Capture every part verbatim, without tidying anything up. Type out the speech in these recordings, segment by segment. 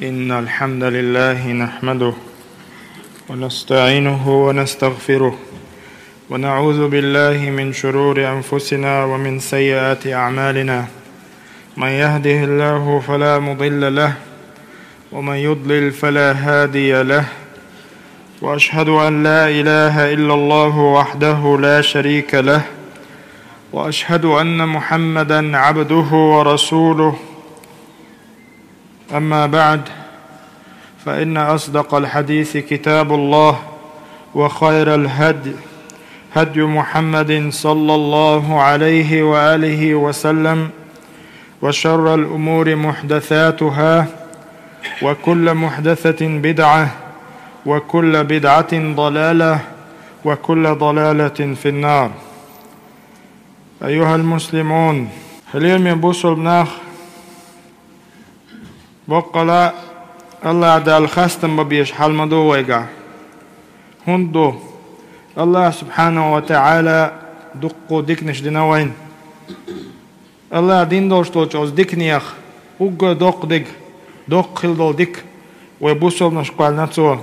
إن الحمد لله نحمده ونستعينه ونستغفره، ونعوذ بالله من شرور أنفسنا ومن سيئات أعمالنا. من يهده الله فلا مضل له، ومن يضلل فلا هادي له. وأشهد أن لا إله إلا الله وحده لا شريك له، وأشهد أن محمدا عبده ورسوله. أما بعد، فإن أصدق الحديث كتاب الله، وخير الهدي هدي محمد صلى الله عليه وآله وسلم، وشر الأمور محدثاتها، وكل محدثة بدعة، وكل بدعة ضلالة، وكل ضلالة في النار. أيها المسلمون، хьалераме бусалба нах, боккъала АллахӀ Дала хастам бан безаш хьал ма ду вайгахь. ХӀунда ду? АллахӀа субхьанаху ва таӀала дуккха диканаш дина вайна. АллахӀа дина долуш долчу оцу диканех уггар доккха дика, доккха хила долу дика вай бусалбанаш кхоьллина Цо.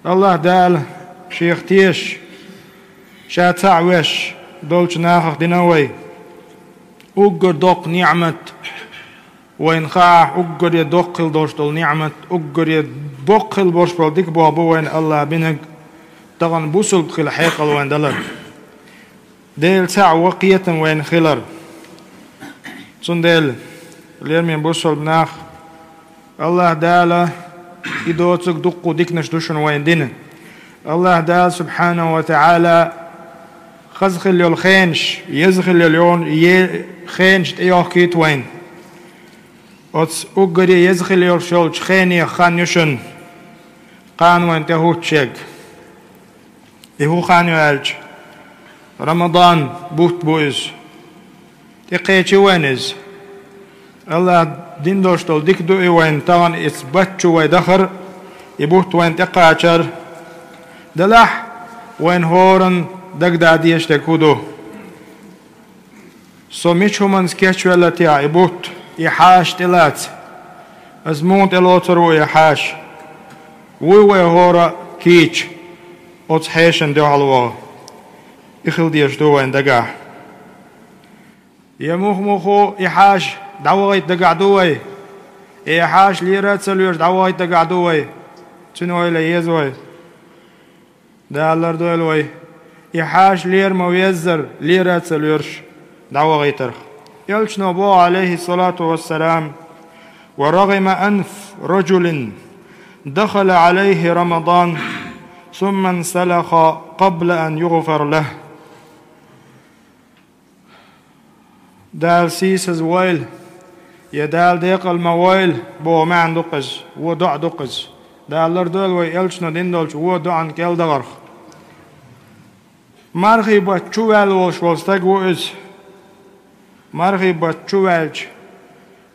АллахӀ Дала Шех тешаш, Ша цхьаъ веш долчу нахах дина вай. Уггар доккха ниӀмат, вайна хаахь, уггаре доккха хила долуш долу ниӀмат, уггаре боккха хила болуш болу дика болх бу вайна АллахӀа бинарг, тахана бусалба хила хьекъал вайна далар. Дела цхьаъ ван кхетам вайна хилар. Цундела, лераме бусалба нах, АллахӀ Дала и доцург дуккха диканаш ду шуна вайна дина. АллахӀ Дала субхьанаху ва таӀала хаза хила йолу хенаш, еза хила йолу е-, хенаш тӀейохкийта вайна. Оцу уггаре еза хила йолуш йолчу хенех хан ю шуна, кхана вайна тӀехӀуттуш ерг. И хӀун хан ю аьлча, Рамадан бутт бу иза. ТӀекхечи вайна иза. АллахӀа дина долуш долу дика ду и вайна, тахана иза бутт чу вай дахар, и бутт вайна тӀекхачар. Делахь, вайна хӀоранна дагадеха дезаш дерг хӀун ду? Со мича хӀуманца кечвелла техьа и бутт, и хьаша тӀелаца? Аса муха тӀелоцур ву и хьаша? Вуй вай хӀора а кийча, оцу хьешана дуьхьал ваха? И хила дезаш ду вайна дагахь. Я муха-муха и хьаша дӀавахийта дагахь ду вай? Я и хьаша лера а ца лоьруш дӀавахийта дагахь ду вай? Цуьнан ойла еза вай. Дала лардойла вай и хьаша лера ма-веззара, лера а ца лоьруш дӀавахийтарх. Элчано боху, Ӏалайхиссалату вассалам: «ورغم أنف رجل دخل عليه رمضان ثم انسلخ قبل أن يغفر له». Дала сийсаза войла, я Дала декъала ма войла боху маьӀна ду-кх иза, вон доӀа ду-кх иза. Дала лардойла вай элчано дина долчу вон доӀан кӀел дахарх. Мархий бутт чу ваьлла волуш волу стаг ву иза. Мархий бутт чу ваьлча,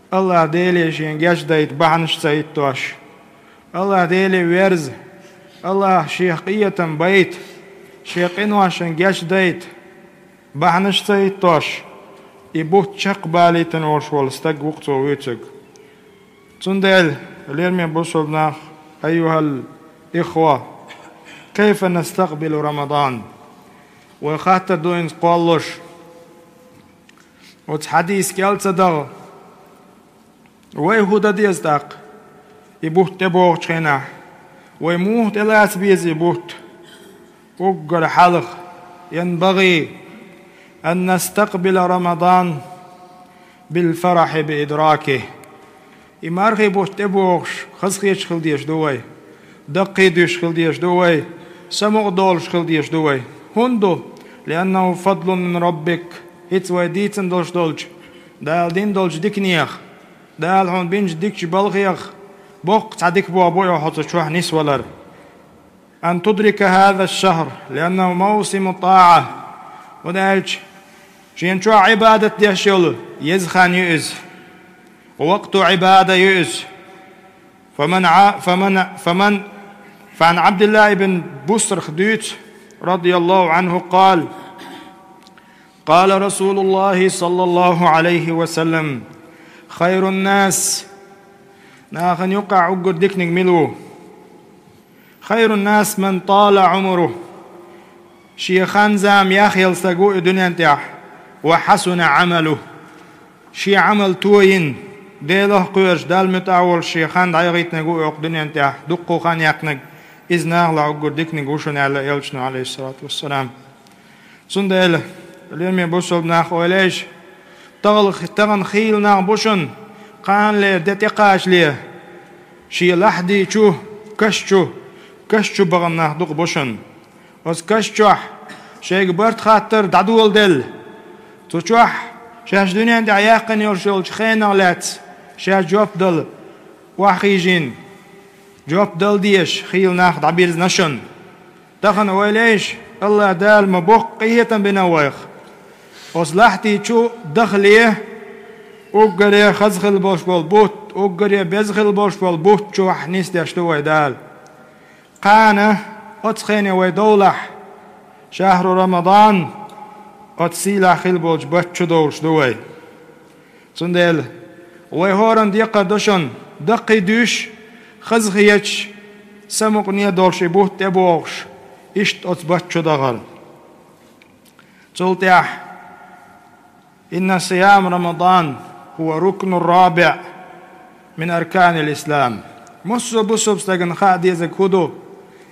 АллахӀ Деле шен гечдайта бахьанаш ца хӀиттош, АллахӀ Деле верза, АллахӀа шех къинхетам байта, шен къиношна гечдайта бахьанаш ца хӀиттош, и бутт чекхбалийтина волуш волу стаг ву-кх цо вуьйцург. Цундела, лераме бусалба нах, أيها الإخوة، كيف نستقبل رمضان؟ Вай хаттар ду хӀинца кхоллалуш, оцу хьадис кӀел ца даха, вай хӀун дан деза тӀаккха и бутт тӀебогӀучу хенахь? Вай муха тӀелаца беза и бутт? Уггар хьалха, ينبغي أن نستقبل رمضان بالفرح بإدراكه. И мархий бутт тӀебогӀуш, хазахеташ хила дезаш ду вай, даккхийдуьйш хила дезаш ду вай, самукъадолуш хила дезаш ду вай. ХӀунда ду? لأنه فضل من ربك. ХӀинца вай дийцина долуш долчу, Дала дина долчу диканех, Дала хьуна бинчу дикачу балхех боккха цхьа дика болх бу хьо цу чохь нисвалар. أن تدرك هذا الشهر، لأنه موسم طاعة. ХӀунда аьлча шена чохь Ӏибадат деш йолу еза хан ю иза. وقت عبادة ю иза. فمن ع-، فمن، فمن، فعن عبد الله بن بصرخ дуьйцу, رضي الله عنه قال: قال رسول الله صلى الله عليه وسلم: خير الناس Нахана юкъахь уггар диканиг мила ву? خير الناس من طال عمره. Шен хан-зама яхъелла стаг ву и дуьнен тӀехь. وحسن عمله. Шен Ӏамал тойина, Делах кхоьруш, Далла муьтӀахь волуш шен хан дӀаяхийтинарг ву оцу дуьнен тӀехь, дуккха хан яьккхинарг, иза нахалахь уггар диканиг ву шуна аьлла элчано, Ӏалайхиссалату вассалам. Цундела, лераме бусалба нах, ойла йойша, тахана, тахана хийла нах бу шуна, кханалера де тӀекхачале, шен лахьди чу, каш чу, каш чу бахана нах дукха бу шуна. Оцу каш чохь шайга барт хаттар дӀадоладелла, цу чохь шаьш дуьнен тӀехь яьккхина йолуш йолчу хенах лаьцна шаьш жоп дала охьахийжина, жоп дала дезаш хийла нах дӀабирзина шуна. Тахана ойла йойша, АллахӀ Дала ма боккха къинхетам бина вайх. Оцу лахьти чу дахале, уггаре хаза хилла болуш болу бутт, уггаре беза хилла болуш болу бутт чохь нисдеш ду вай Дала. Кхана оцу хене вай довлахь, шахьру Рамадан, оцу сийлахь хилла болчу бутт чу довлуш ду вай. Цундела вай хӀоранна декхар ду шуна, даккхий дуьйш, хазахеташ, самукъане долуш и бутт тӀебогӀуш, иштта оцу бутт чу дахар. Цул тӀаьхьа: إن صيام رمضان هو الركن الرابع من أركان الإسلام. Массо а бусалба стагана хаа дезарг хӀун ду?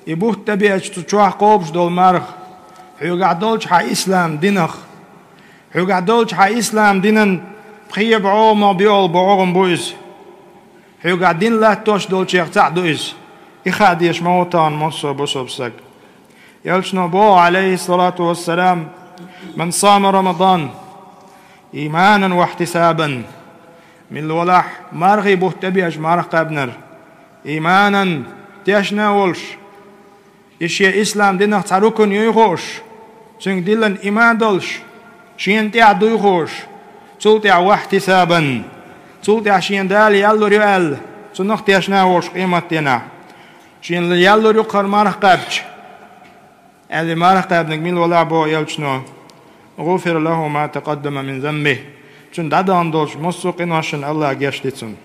И бутт тӀебеача цу чохь кхобуш долу марха, хьоьгахь долчу хьан ислам динах, хьоьгахь долчу хьан ислам динан пхьегӀа бӀогӀамах боьалгӀа бӀогӀам бу иза. Хьоьгахь дин латтош долчех цхьаъ ду иза. И хаа дезаш ма ву тахана массо а бусалба стаг. Элчано боху, Ӏалайхиссалату вассалам: من صام رمضان إيمانا واحتسابا. Милла валахь, мархий бутт тӀебеача марха кхаьбнарг, иманан, тешна а волуш, и шен ислам динах цхьа рукун юй хууш, цуьнга диллина иман долуш, шена тӀаьхьа дуй хууш, цул тӀаьхьа واحتسابا, цул тӀаьхьа шена Дала ял лур ю аьлла, цунах тешна а волуш къематденахь. Шена ял лур ю-кх хӀара марха кхаьбча, аьлла, марха кхаьбнарг милла валахь, боху элчано: غفر له ما تقدم من ذنبه. Цуьнан дӀадахана долчу массо а къиношна АллахӀа гечди цунна.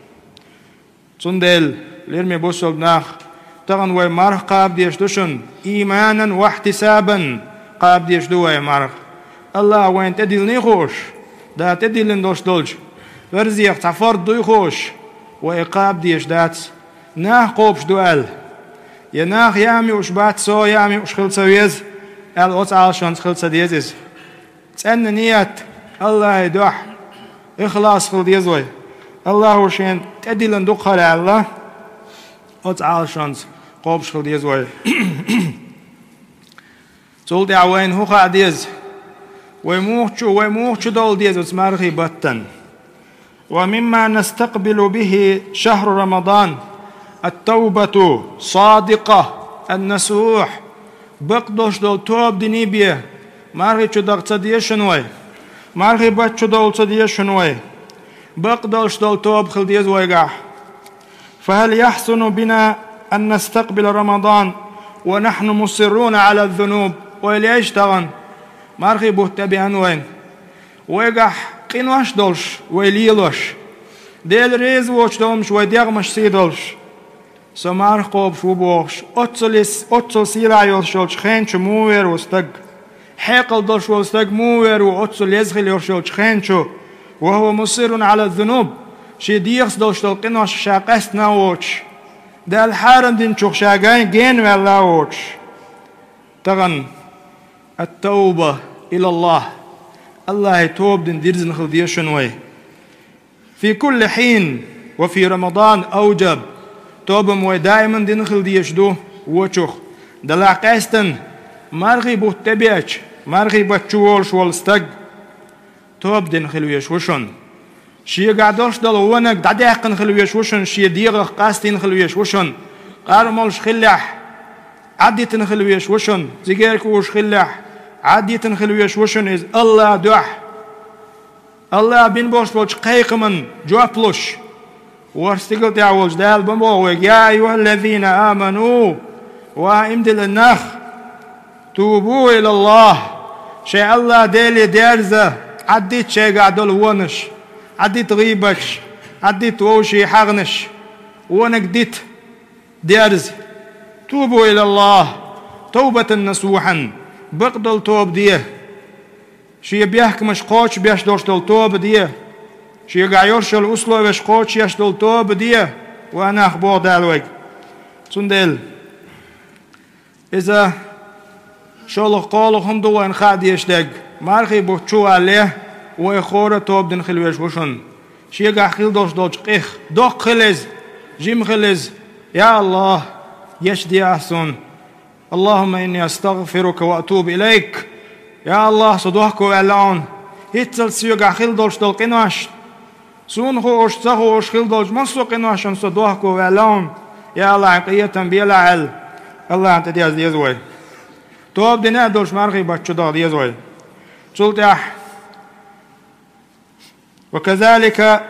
Цундела, лераме бусалба нах, тахана вай марха кхаба дезаш ду шуна, إيمانا واحتسابا кхаба дезаш ду вай марха. АллахӀа вайна тӀедиллина а хууш, Дала тӀедиллина долуш долчу фарзех цхьа фард дуй хууш, вай кхаба дезаш дац, нах кхобуш ду аьлла. Я нах яа муьлш бац, со яа муьлш хила ца веза аьлла, оцу Ӏалашонца хила ца деза иза. ЦӀенна ният, АллахӀе дуьхьа, ихлас хила деза вай. АллахӀа шена тӀедиллина ду-кх хӀара аьлла, оцу Ӏалашонца кхобуш хила деза вай. Цул тӀаьхьа вайна хӀун хаа деза? Вай муха чу, вай муха чу довла деза оцу мархий баттана? ومما نستقبل به شهر رمضان التوبة الصادقة النصوح. Бакъдолуш долу тоба диний бен, мархи чу даха ца деза шуна вай. Мархи бат чу довла ца деза шуна вай. Бакъдолуш долу тоба хила деза вайгахь. فهل يحسن بنا أن نستقبل رمضان ونحن مصرون على الذنوب؟ Ойла еш тахана, мархи бутт тӀебеана вайна. Вайгахь къинош долуш, вай лелош, Дела реза воцуш долуш вай дегӀмаш сий долуш, со марха кхобуш ву бохуш, оццул, оццул сийлахь йолуш йолчу хен чу муха вер ву стаг? Хьекъал долуш волу стаг муха вер ву оццул леза хила йолуш йолчу хен чу? وهو مصر على الذنوب, шен дегӀаца долуш долу къиношка ша къаьстина а воцуш, Дала хьарам динчух ша гай-, гена ваьлла а воцуш. Тахана التوبة إلى الله. АллахӀе тоба дина дирзина хила деза шуна вай. في كل حين وفي رمضان أوجب. Тоба-м вай даиман дина хила дезаш ду вочух. Далахь къаьстина, мархи бутт тӀебеача, мархи бат чу волуш волу стаг тоба дина хила везаш ву шуна. Шегахь долуш долу вониг дӀадаьккхина хила везаш ву шуна, шен дегӀах къастийна хила везаш ву шуна. Къар молуш хиллехь, Ӏаддитина хила везаш ву шуна. Зигерка уьш хиллехь, Ӏаддитина хила везаш ву шуна иза АллахӀ дуьхьа. АллахӀа бина болуш болчу кхайкхаман жоп луш. ВорхӀ стигала тӀехь волчу Дала бан боху вайга: يا أيها الذين آمنوا, ва иман диллина нах, توبوا إلى الله, шайн АллахӀ Деле дерза, Ӏаддита шайгахь долу вонаш, Ӏаддита гӀийбаташ, Ӏаддита вовшийн хьагӀнаш. Вониг дита, дерза, توبوا إلى الله توبة نصوحا, бакъдолу тоба де. Шен бехкамаш кхочушбеш долуш долу тоба де. Шегахь йолуш йолу условеш кхочушъеш долу тоба де, ва нах, боху Дала вайга. Цундела иза шолгӀа-кхоалгӀа хӀума ду вайна хаа дезаш дерг. Мархий бутт чу валале, вай хӀора а тоба дина хила везаш ву шуна. Шегахь хила долуш долчу къих, доккха хила иза, жима хила иза. Я АллахӀ, гечде ахь суна. اللهم إني أستغفرك وأتوب إليك. Я АллахӀ, со дохко ваьлла хьуна. ХӀинццалц соьгахь хила долуш долу къинош, суна хууш, ца хууш хила долчу массо а къиношна со дохко ваьлла хьуна. Я АллахӀ, хьайн къинхетам белахь аьлла, АллахӀна тӀедерза деза вай. Тоба дина а долуш мархий бутт чу даха деза вай. Цул тӀаьхьа وكذلك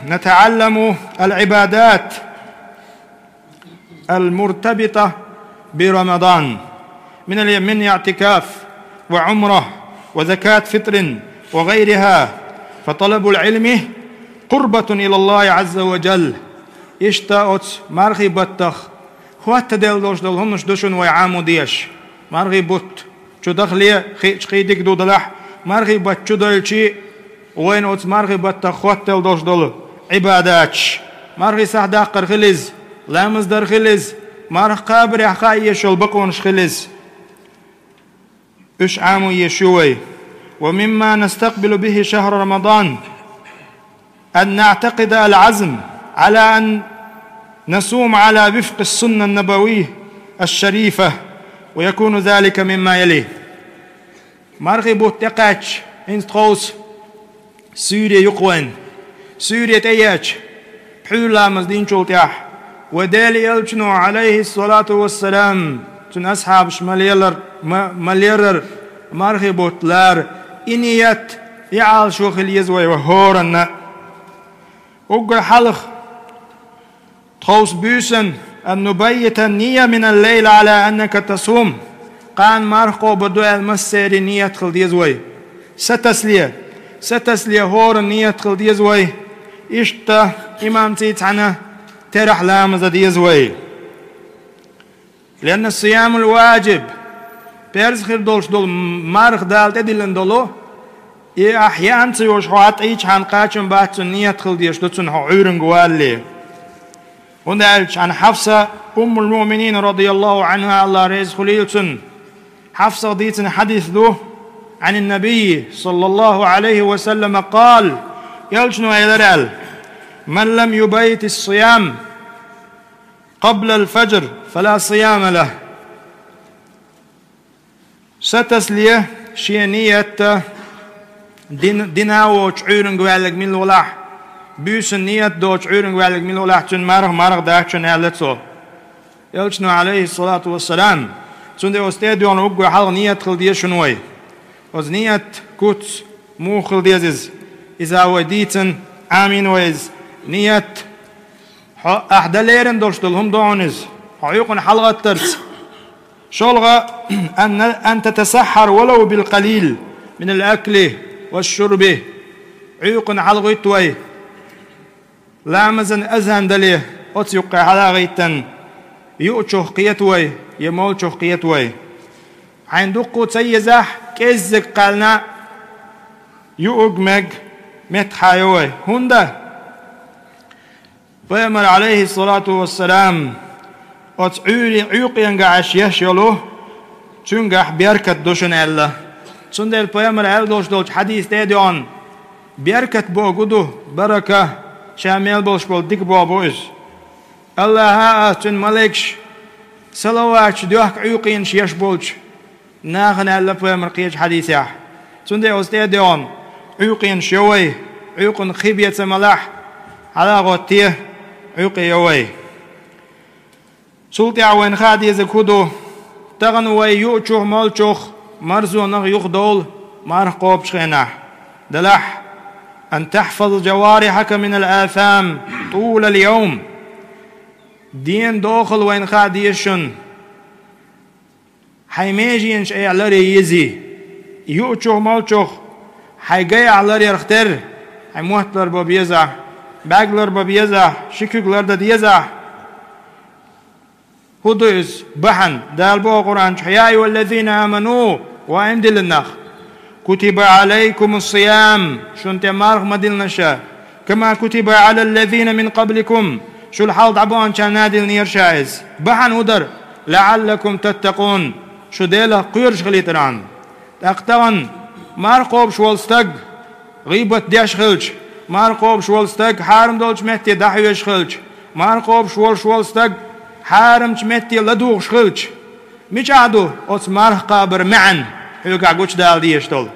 نتعلم العبادات المرتبطة برمضان من ال-، من اعتكاف وعمرة وزكاة فطر وغيرها، فطلب العلم قربة إلى الله عز وجل. Иштта оцу мархий баттах хӀоттаделла долуш долу хӀуманаш ду шуна вай Ӏамо дезаш. Мархий бутт чу дахале, хиъча кхин дика ду, делахь, мархий бутт чу дойлчи, вайна оцу мархий баттах хӀоттаделла долуш долу Ӏибадаташ, мархий сахьт даккхар хила иза, ламаз дар хила иза, марха кхабарехь хаа езаш йолу бакъонаш хила иза. Уьш Ӏамо езаш ю вай. ومما نستقبل به شهر رمضان أن نعتقد العزم على أن نصوم على وفق السنة النبوية الشريفة، ويكون ذلك مما يلي. Мархий бутт тӀекхаьчча, хӀинца тховса суьйре ю-кх вайн. Суьйре тӀееача, пхьуьйра ламаз динчул тӀаьхьа, вайн Делан Элчано, Ӏалайхиссалату вассалам, цуьнан асхьабаш ма лелар-, ма, ма леррара мархий бутт лара, и ният, и Ӏалашо хила еза вай, вай хӀоранна а. Уггар хьалха тховса буьйсанна: أن نبيت النية من الليل على أنك تصوم. Кхана марха кхобур ду аьлла, массеран ният хила деза вай. Сатасале, сатасале хӀоранна ният хила деза вай. Иштта имамций цхьаьна терахь ламаз дан деза вай. لأن الصيام الواجب, парз хир долуш долу марха Дала тӀедиллина долу, и ахь яьхна ца йолуш хьо ӀатӀийчхьана кхачам бац цунна, ният хила дезаш ду цунна хьо Ӏуьйранга валале. ХӀунда аьлча Ӏан Хьафса, Уммул-муъминин радияллаху Ӏанха, АллахӀ реза хуьлийла цунна, Хьафсах дийцина хьадис ду: عن النبي صلى الله عليه وسلم قال, Элчано элира аьлла: من لم يبيت الصيام قبل الفجر فلا صيام له. Сатасале шен ният дин-, дина а воцуш Ӏуьйранга ваьлларг мила валахь, буьйсанна ният доцуш Ӏуьйранга ваьлларг мила валахь, цуьнан марха марха дац шуна, аьлла цо. Элчано, Ӏалайхиссалату вассалам, цундела оцу тӀе а доьгӀна уггар хьалха ният хила деза шуна вай. Оцу ният куц муха хила деза иза? Иза вай дийцина, Ӏамийна вай иза. Ният: хьо ахь дан лерина долуш долу хӀума ду хьуна иза, хьо Ӏуьйкъана хьалагӀаттарца. ШолгӀа: أن، أن تتسحر ولو بالقليل من الأكل والشرب. Ӏуьйкъана хьалагӀитта вай. Ламазан азан дале, оцу юккъе хьалагӀиттина, юучух кхета вай я молчух кхета вай. Хьайна дуккха а ца езахь, кӀеззиг кхаьллина, юург мега меттахъхьайо вай. ХӀунда? Пайхамар, Ӏалайхиссалату вассалам, оцу Ӏуьйре-, Ӏуьйкъенгахь еш йолу, цуьнгахь беркат ду шуна аьлла. Цундела Пайхамар аьлла долуш долчу хьадиса тӀе а доьгӀна, беркат бохург ду, барака, ша мел болуш болу дика бохург бу иза. АллахӀа а, цуьнан малайкаша салаваташ доьхку Ӏуьйкъенаш еш болчу нахана, аьлла Пайхамар кхечу хьадисехь. Цундела оцу тӀе а доьгӀна, Ӏуьйкъенаш йо вай, Ӏуьйкъана кхин бен ца малахь, хьалагӀотте, Ӏуьйкъе йо вай. Цул тӀаьхьа вайна хаа дезарг хӀун ду? Тахана вай юучух, молчух марзонах юхадовла марха кхобучу хенахь. Делахь: أن تحفظ جوارحك من الآثام طول اليوم. Дена дохал вайна хаа деза шуна. Хьайн меженаш айхьа лар ян езий? Юучух, молчух хьайн гай ахь лар ярх терра, хьайн мотт лар бан безахь, бӀаьрг лар бан безахь, ши куьг лар дан дезахь, ХӀун ду иза? Бахьана, Дала боху Къуръан чу: «يا أيها الذين آمنوا», ва иман диллина нах, «كتب عليكم الصيام», шуна тӀе марха ма диллина ша, «كما كتب على الذين من قبلكم», шул хьалха дӀабаханчарна диллинера ша иза. Бахьана хӀун дара? «لعلكم تتقون», шу Делах кхоьруш хилийтархьама. ТӀаккха тахана марха кхобуш волу стаг гӀийбат деш хилча, марха кхобуш волу стаг хьарам долчу метте дӀахьоьжуш хилча, марха кхобуш волуш волу стаг хьарамчу метте ладугӀуш хилча, мичахь ду оцу марха кхабар маьӀна хьоьгахь гучудала дезаш долу?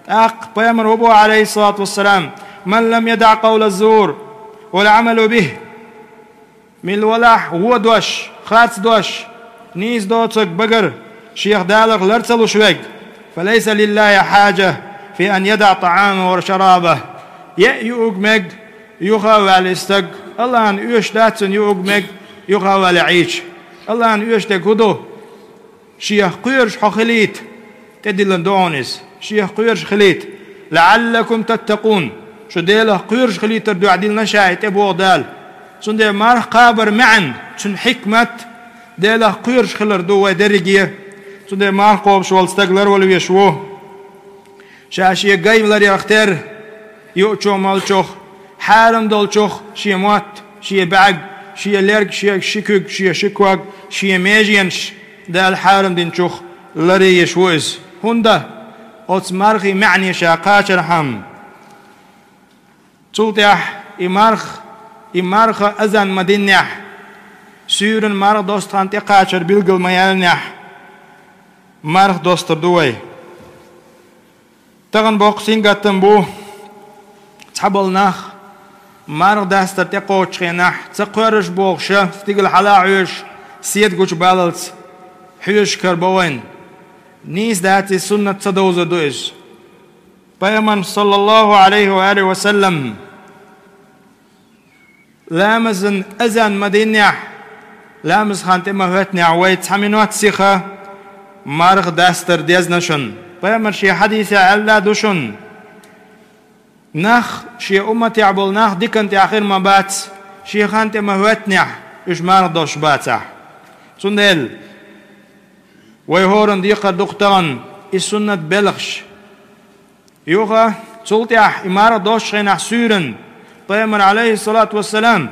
ТӀаккха пайхамар хӀун боху, Ӏалайхиссалату вассалам: «من لم يدع قول الزور والعمل به». Мила валахь вон дош, харц дош, нийса доцург багара шех Далах лар ца луш верг, «فليس لله حاجة في أن يدع طعامه وشرابه». Еа юург мега юха а ваьлла и стаг, Аллахьна оьшуш дац цунна юург мега юха а ваьлла Ӏийча. Аллахьна оьшуш дерг хӀун ду? Шех кхоьруш хьо хилийта, тӀедиллина ду хьуна иза. Шех кхоьруш хилийта. «لعلكم تتقون». Шу Делах кхоьруш хилийтар дуьхьа диллина ша и тӀе боху Дала. Цундела марха кхабар маьӀна, цуьнан хьикмат Делах кхоьруш хилар ду вай дерриге. Цундела марха кхобуш волу стаг ларвала веш ву. Ша шен гай ларъярх терра, юучух, молчух, хьарам долчух шен мотт, шен бӀаьрг, шен лерг, шен ши куьг, шен ши ког, шен меженаш Дала хьарам динчух ларъеш ву иза. ХӀунда? Оцу мархин маьӀне ша кхачархьама. Цул тӀаьхьа и марха, и марха азан ма диннехь, суьйранна марха досту хан тӀекхачар билгал ма яьллинехь, марха достур ду вай. Тахана боккха сингаттам бу, цхьаболу нах марха дастар тӀекхочучу хенахь, ца кхоьруш бохуш, стигала хьала а Ӏоьжуш, седа гучубаллалц хьоьжуш карабо вайна. Нийса дац иза, суннат ца довзур ду иза. Пайхамарна, саллаллаху Ӏалайхи ва алихи ва саллам, ламазан азан ма диннехь, ламаз хан тӀе ма хӀоьттинехь, вай цхьа минот сиха марха дастар дезна шуна. Пайхамар шен хьадисехь аьлла ду шуна: «Нах, шен умматехь болу нах диканна тӀехь хир ма бац, шен хан тӀе ма хӀоьттинехь, уьш марха досуш бацахь». Цундела вай хӀоранна декхар ду-кх тахана и суннат белхаш. Юха, цул тӀаьхьа и марха досучу хенахь суьйранна, пайхамар, Ӏалайхиссалату вассалам,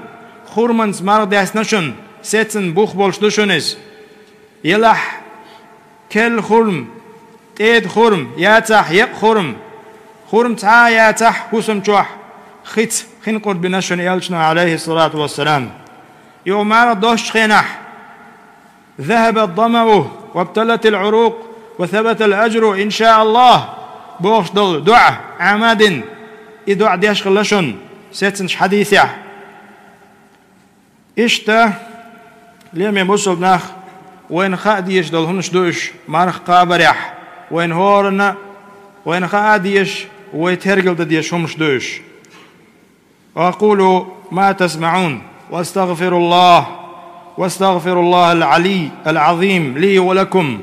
хурманца марха десна шуна, сецна бух болуш ду шуна иза. Елахь керла хурма, тӀеда хурма, яцахь екъа хурма, хурма цхьа а яцахь хӀусам чохь, хица хин къурбина шуна элчано, Ӏалайхиссалату вассалам. Юха марха досучу хенахь: «ذهب الظمأ وابتلت العروق وثبت الأجر إن شاء الله», бохуш долу доӀа Ӏамадин, и доӀа деш хилла шуна, сецначу хьадисехь. Иштта, лераме бусалба нах, вайна хаа дезаш долу хӀуманаш ду уьш марха кхабарехь, вайна хӀоранна, вайна хаа дезаш, вай тергал дан дезаш хӀуманаш ду уьш. أقول ما تسمعون، وأستغفر الله، وأستغفر الله العلي العظيم لي ولكم،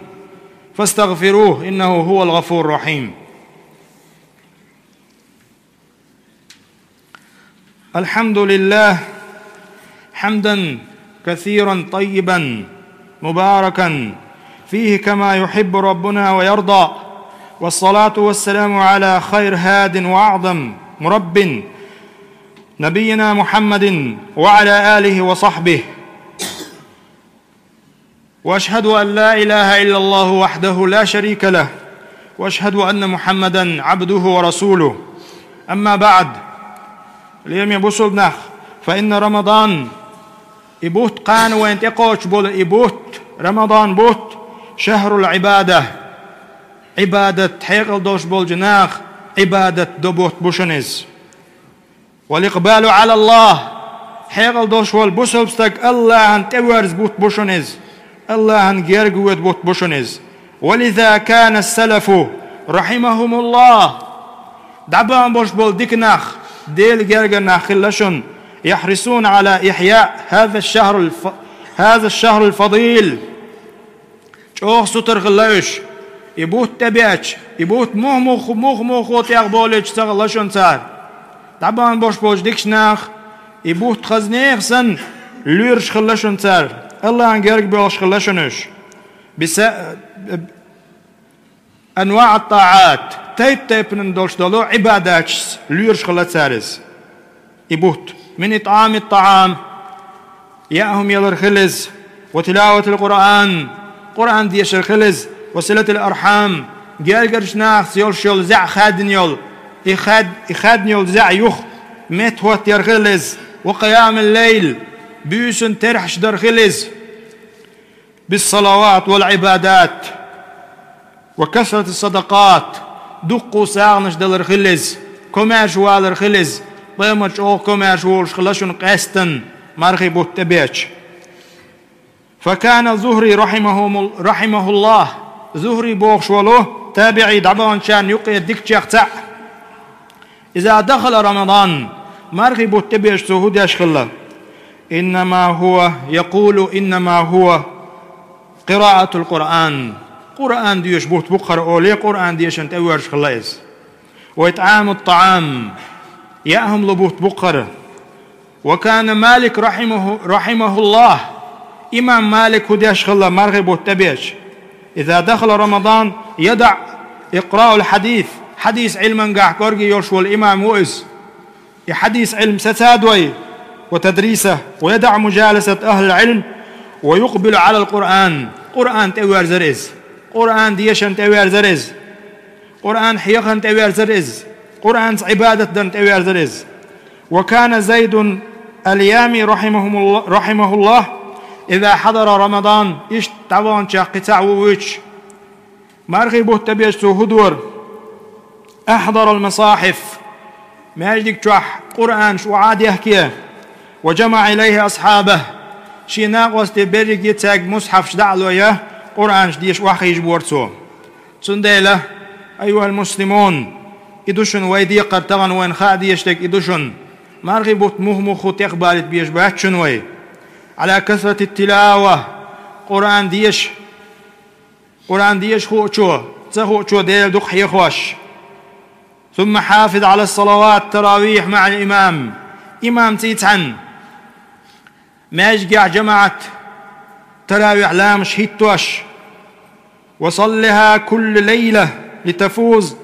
فاستغفروه إنه هو الغفور الرحيم. الحمد لله، حمدا كثيرا طيبا مباركا فيه كما يحب ربنا ويرضى، والصلاة والسلام على خير هاد وأعظم مرب، نبينا محمد وعلى آله وصحبه. وأشهد أن لا إله إلا الله وحده لا شريك له، وأشهد أن محمدا عبده ورسوله. أما بعد، лераме бусалба нах, فإن رمضان, и бутт кхана вайна тӀекхочуш болу и бутт, Рамадан бутт, شهر العبادة, Ӏибадат, хьекъал долуш болчу наха Ӏибадат до бутт бу шуна иза. والإقبال على الله, хьекъал долуш волу бусалба стаг Аллахьан тӀеверза бутт бу шуна иза, Аллахьан герга воьду бутт бу шуна иза. ولذا كان السلف رحمهم الله, дӀабахана болуш болу дика нах, Делан гергара нах хилла шуна, يحرصون على إحياء هذا الشهر الف-، هذا الشهر الفضيل. ЧӀогӀа сутара хилла уьш. И бутт тӀебеача, и бутт мух-мух-, мух-мухо тӀехболуьйтуш ца хилла шуна цара. ДӀабахана болуш болчу дикачу наха и бутт хаза нехан санна лоьруш хилла шуна цара. Аллахьан герга боьлхуш хилла шуна уьш. Биса-, анваӀ ат-таӀат, тайп-тайпанан долуш долу Ӏибадаташца лоьруш хилла цара иза. И бутт: мин итӀами ат-таӀам, яа хӀума ялар хилла иза, ва тилаватил Къуръан, Къуръан дешар хилла иза, ва силатил архьам, гергарчу нахаца йолуш йолу зӀе хаьддина йолу, и хаьд-, и хаьддина йолу зӀе юха меттахӀоттаяр хилла иза, ва къиямил лайл, буьйсанна терахьаш дар хилла иза, биссалават вал Ӏибадат, ва касратис садакъат, дуккха сагӀанаш далар хилла иза, комаьрша валар хилла иза, пайхамар чӀогӀа комаьрша волуш хилла шуна къаьсттина мархи бутт тӀебеача. Факана Зухри рахьимахумул-, рахьимахуллахь, Зухри бохуш волу табиӀий дӀабаханчарна юккъера дикачех цхьаъ. Иза дахала Рамадан, мархи бутт тӀебеача цо хӀун деш хилла? Иннама хӀуа, якъулу, иннама хӀуа къираатул Къуръан. Къуръан доьшу бутт бу-кх хӀара олий, Къуръан дешан тӀевоьрзуш хилла иза. Ва итӀаму ат-таӀам, яа хӀума лу бутт бу-кх хӀара. Ва кана Малик рахьимаху-, рахьимахуллахь, имам Малик хӀун деш хилла мархи бутт тӀебеача? Иза дахала Рамадан, ядаӀ икъраул хьадис, хьадис Ӏилмангахь кӀорге йолуш волу имам ву иза. И хьадис Ӏилма сацадой, ва тадриса, ва ядаӀ мужаласат ахлил Ӏилм, ва юкъбилу Ӏалал Къуръан, Къуръан тӀевоьрзара иза. Къуръан дешан тӀевоьрзара иза. Къуръан хьехарна тӀевоьрзара иза. Къуръанца Ӏибадат дарна тӀевоьрзара иза. Ва кана Зайдун ал-Ями рахьимахумулла-, рахьимахуллахь, иза хьадара Рамадан, иштта дӀаваханчех кхин цхьаъ ву вуьйцуш. Мархи бутт тӀебеача цо хӀун дора? Ахьдарал масахьиф, маьждиг чохь Къуръанаш охьа а дехке, ва жамаӀа илайхи асхьабахь, шен накъостий берриге цаьрга мусхьафаш дӀа а лой, Къуръанаш деша охьахийжабора цо. Цундела, айюхал муслимун, и ду шуна вай декхар тахана вайна хаа дезаш дерг и ду шуна. Мархи бутт мух-мухху тӀехбалийта безаш бац шуна вай. Ӏала касратит тилава, Къуръан деша, Къуръан деша хуучо, ца хуучо Дела дукха хьехош. Сумма хьафиз Ӏала салават таравихь маӀал имам. Имамций цхьаьна маьждигехь жамаӀат таравихь ламазаш хӀиттош. Ва саллиха кулла лайла литафуз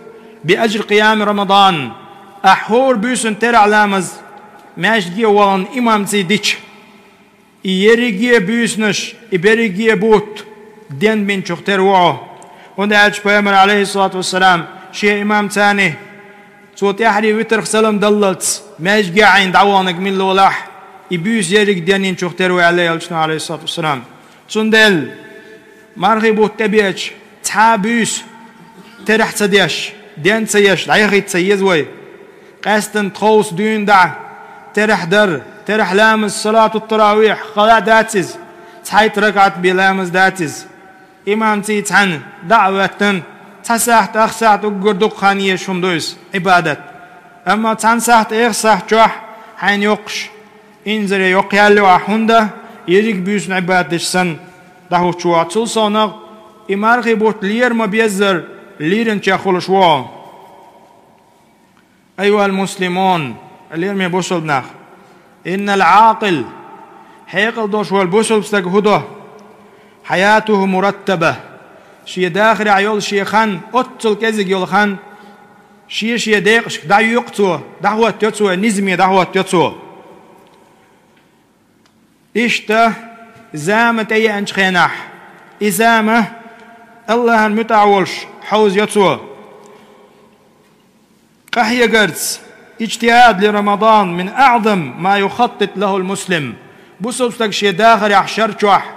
би ажри къиями Рамадан. Ахь хӀора буьйсанна терахь ламаз маьждиге а вахана имамций дича, и ерриге а буьйсанаш, и берриге а бутт денбинчух тера ву хьо. ХӀунда аьлча пайхамар, Ӏалайхиссалату вассалам, шен имамцаний, цо тӀаьххьара витрах салам даллалц, маьждиге Ӏийна дӀаваханарг милла волахь, и буьйса ерриг денйинчух тера ву аьлла элчано, Ӏалайхиссалату вассалам. Цундела, мархи бутт тӀебеача, цхьа а буьйса терахь ца деш, ден ца еш, дӀаяхийта ца еза вай. Къаьсттина тховса дуьйна дӀа терахь дар, терахь ламаз, салатут-таравихь хала дац иза, цхьайтта ракаӀат бен ламаз дац иза. Имамций цхьаьна дӀа а хӀоьттина, цхьа сахьт, ах сахьт уггар дукха хан езаш хӀума ду иза, Ӏибадат. Амма цхьана сахьт, эх сахьт чохь хьайна йоккхуш инзаре йоккхаялло ахь, хӀунда ерриг буьйсанна Ӏибадат деш санна дӀахӀуттуш ву хьо. Цул совнагӀа, и мархи бутт лера ма-беззара лийринчех хуьлуш ву хьо. Айюхал муслимун, лераме бусалба нах. Иннал Ӏакъил, хьекъал долуш волу бусалба стаг хӀун до? Хьаятуху мураттаба, шен дахарехь йолу шен хан, оццул кӀезиг йолу хан, шен-шен декъашка дӀайоькъу цо, дӀахӀоттайо цо, низаме дӀахӀоттайо цо. Иштта зама тӀееанчу хенахь, и зама Аллахьан муьтӀахь волуш хьовзайо цо. Къахьегарца, иджтихӀад ли Рамадан мин аӀзам ма юхаттит лахул муслим. Бусалба стаг шен дахарехь шар чохь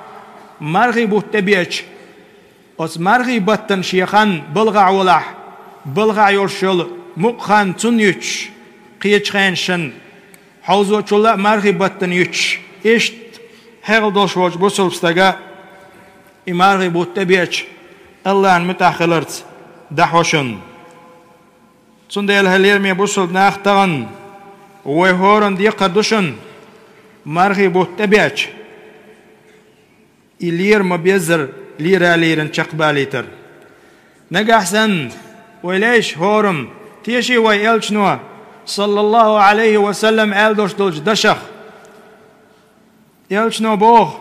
мархи бутт тӀебеача, оцу мархи баттана шен хан балхахь волахь, балхахь йолуш йолу мукъа хан цунна юьтуш, кхечу хенашна хьовзочул а мархи баттана юьтуш, иштта хьекъал долуш волчу бусалба стага и мархи бутт тӀебеача, Аллахьан муьтӀахь хиларца дӀахьо шуна. Цундела, хьоме лераме бусалба нах, тахана вай хӀоранна декхар ду шуна, мархи бутт тӀебеача, и лера ма-беззара лера а лийрина чекхбалийтар. Нагахь санна вай лайша хӀораммо, теший вай элчано, саллаллаху Ӏалайхи ва саллам, аьлла долуш долчу дашах. Элчано боху: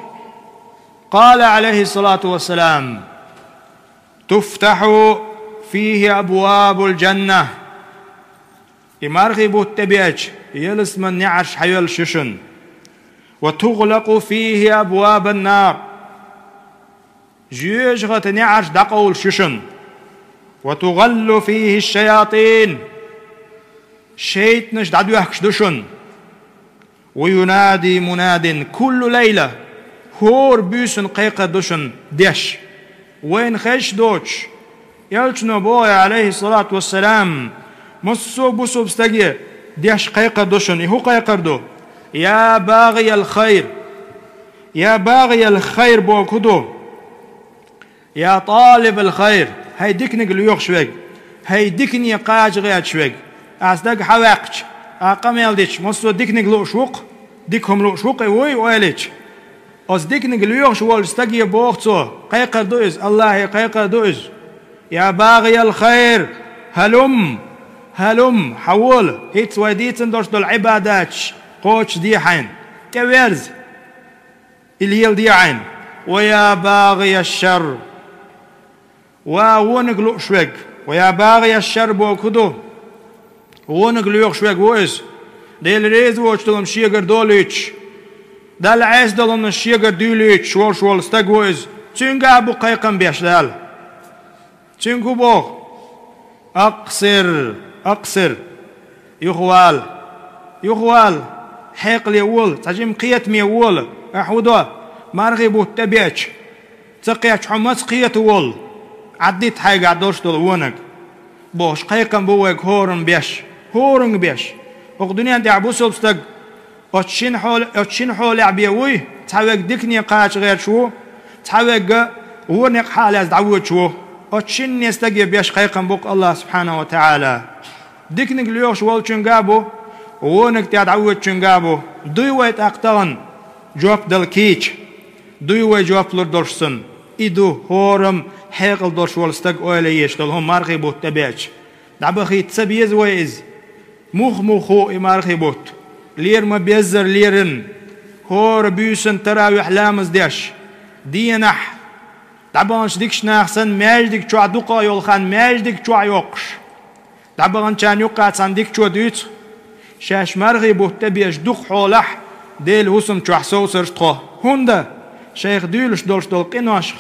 قال عليه الصلاة والسلام: تفتح فيه أبواب الجنة. И мархий бутт тӀебеача, ялсмала неӀарш хьайоьллуш ю шуна. وتغلق فيه أبواب النار. Жоьжахатин неӀарш дӀакъовлуш ю шуна. وتغل فيه الشياطين. ШайтӀанаш дӀадоьхкуш ду шуна. وينادي مناد كل ليلة. ХӀора буьйсанна кхайкхар ду шуна деш. Вайна хезаш доцуш, элчано боху, عليه الصلاة والسلام, массо а бусалба стаге деш кхайкхар ду шуна. И хӀун кхайкхар ду? يا باغي الخير. يا باغي الخير бохург хӀун ду? يا طالب الخير, хӀай диканиг лоьхуш верг, хӀай дикане кхача гӀерташ верг. Ахь стаг хьаваьккхича, ахь къамел дича, массо а диканиг лууш ву-кх, дика хӀума лууш ву-кх и, вуй, ойла йича. Оцу диканиг лоьхуш волчу стаге боху цо, кхайкхар ду иза, АллахӀе кхайкхар ду иза: يا باغي الخير، هلم، هلم, хьавола, хӀинцца вай дийцина долуш долу Ӏибадаташ кхочушде хьайна, тӀеверза. И леладе хьайна. ويا باغي الشر. Ва вониг лууш верг. ويا باغي الشر бохург хӀун ду? Вониг лоьхуш верг ву иза. Дела реза воцуш долу хӀума шегара долуьйтуш, Далла Ӏеса долу хӀуманаш шегара дуьйлуьйтуш волуш волу стаг ву иза. Цуьнга а бу кхайкхам беш Дала. Цуьнга хӀун боху? أقصر، أقصر. Юхавала. Юхавала. Хьекъале вола, цхьа жима кхетаме вола. Ахьа хӀун до? Мархий бутт тӀебеача, ца кхетча хьо маца кхета волу? Ӏаддита хьайгахь долуш долу вониг. Бохуш, кхайкхам бу вайга хӀоранга беш. ХӀоранга беш. ХӀокху дуьнен тӀехь бусалба стаг оцу шина хьоле-, оцу шина хьолехь бен вуй, цхьа верг дикане кхача гӀерташ ву, цхьа верг а вониг хьалаьцна дӀавоьдуш ву. Оцу шинне стаге беш кхайкхам бу-кх АллахӀа субхьанаху ва таӀала. Диканиг лоьхуш волчуьнга а бу, вониг тӀехь дӀавоьдучуьнга а бу. Дуй вай тӀаккха тахана жоп дала кийча? Дуй вай жоп лур долуш санна? И ду хӀораммо хьекъал долуш волу стаг ойла еш долу хӀума мархий бутт тӀебеача. ДӀабахийта ца беза вай иза. Муха-муха хуу и мархий бутт? Лера ма-беззара лерина, хӀора буьйсанна таравихь ламаз деш, денахь дӀабаханчу дикачу наха санна, маьждиг чохь дукха йолу хан маьждиг чохь йоккхуш, дӀабаханчарна юккъехь цхьана дикачо дуьйцу, шаьш мархий бутт тӀебеача дукха хьолахь Делан хӀусам чохь совсур тхо. ХӀунда? Шайх дуьйлуш долуш долу къиношха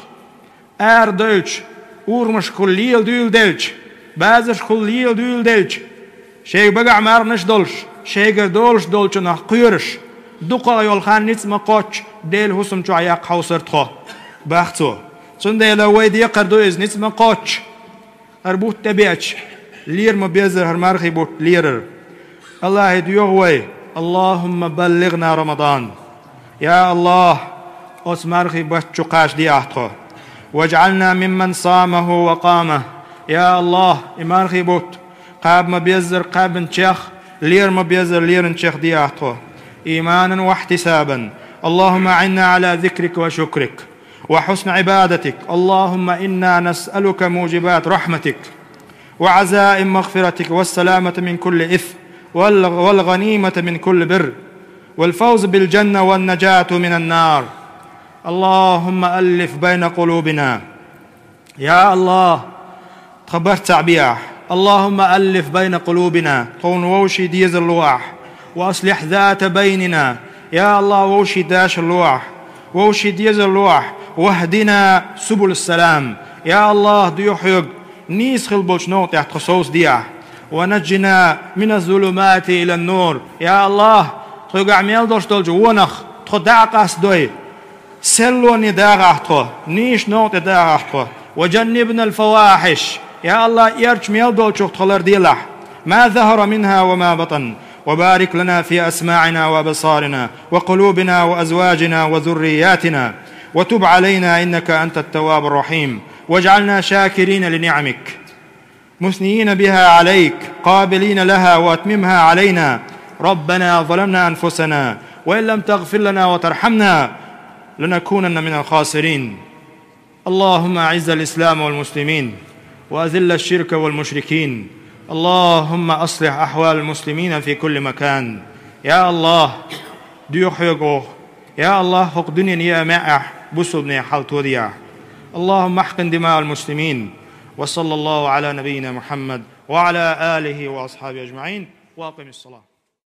арадевлча, урамашкахула лела дуьйла девлча, базаршкахула лела дуьйла девлча, шайга багахь марханаш долуш, шайгара долуш долчунах кхоьруш, дукха йолу хан ницкъ ма-кхоччу Делан хӀусам чохь яккха хьовсур тхо. Бах цо. Цундела вай декхар ду иза ницкъ ма-кхоччу. ХӀара бутт тӀебеача, лера ма-беззара хӀара мархий бутт лерар. АллахӀе доьху вай: اللهم بلغنا رمضان. Я АллахӀ, оцу мархий бутт чу кхачаде ахь тхо. واجعلنا ممن صامه وقامه. Я АллахӀ, и мархий бутт кхаба ма-беззара кхаьбначех, лера ма-беззара леринчех де ахь тхо. إيمانا واحتسابا. اللهم أعنا على ذكرك وشكرك وحسن عبادتك. اللهم إنا نسألك موجبات رحمتك وعزائم مغفرتك والسلامة من كل إثم والغ-، والغنيمة من كل بر والفوز بالجنة والنجاة من النار. اللهم ألف بين قلوبنا. Я АллахӀ, тхан барт цхьаъ бе ахь. اللهم ألف بين قلوبنا, тхуна вовшийн дезар ло ахь. وأصلح ذات بيننا. Я АллахӀ, вовшийн дашар ло ахь. Вовшийн дезар ло ахь. واهدنا سبل السلام. Я АллахӀ, доьху хьоьга нийса хила болчу новкъа тӀехь тхо совцаде ахь. ونجنا من الظلمات إلى النور. Я АллахӀ, тхоьгахь мел долуш долчу вонах тхо дӀа а къастадой, серлоне дагӀахь тхо, нийса новкъа тӀе дагӀахь тхо. وجنبنا الفواحش. Я АллахӀ, эрча мел долчух тхо ларделахь. ما ظهر منها وما بطن. وبارك لنا في أسماعنا وأبصارنا وقلوبنا وأزواجنا وذرياتنا. وتب علينا إنك أنت التواب الرحيم. واجعلنا شاكرين لنعمك مثنيين بها عليك قابلين لها وأتممها علينا. ربنا ظلمنا أنفسنا وإن لم تغفر لنا وترحمنا لنكونن من الخاسرين. اللهم أعز الإسلام والمسلمين وأذل الشرك والمشركين. اللهم أصلح أحوال المسلمين في كل مكان. Я АллахӀ, доьху хьоьга оха. Я АллахӀ, хӀокху дуьненан яа маьӀӀехь бусалбанийн хьал тӀадоагӀа. اللهم احقن دماء المسلمين. وصلى الله على نبينا محمد وعلى آله وأصحابه أجمعين. وأقم الصلاة.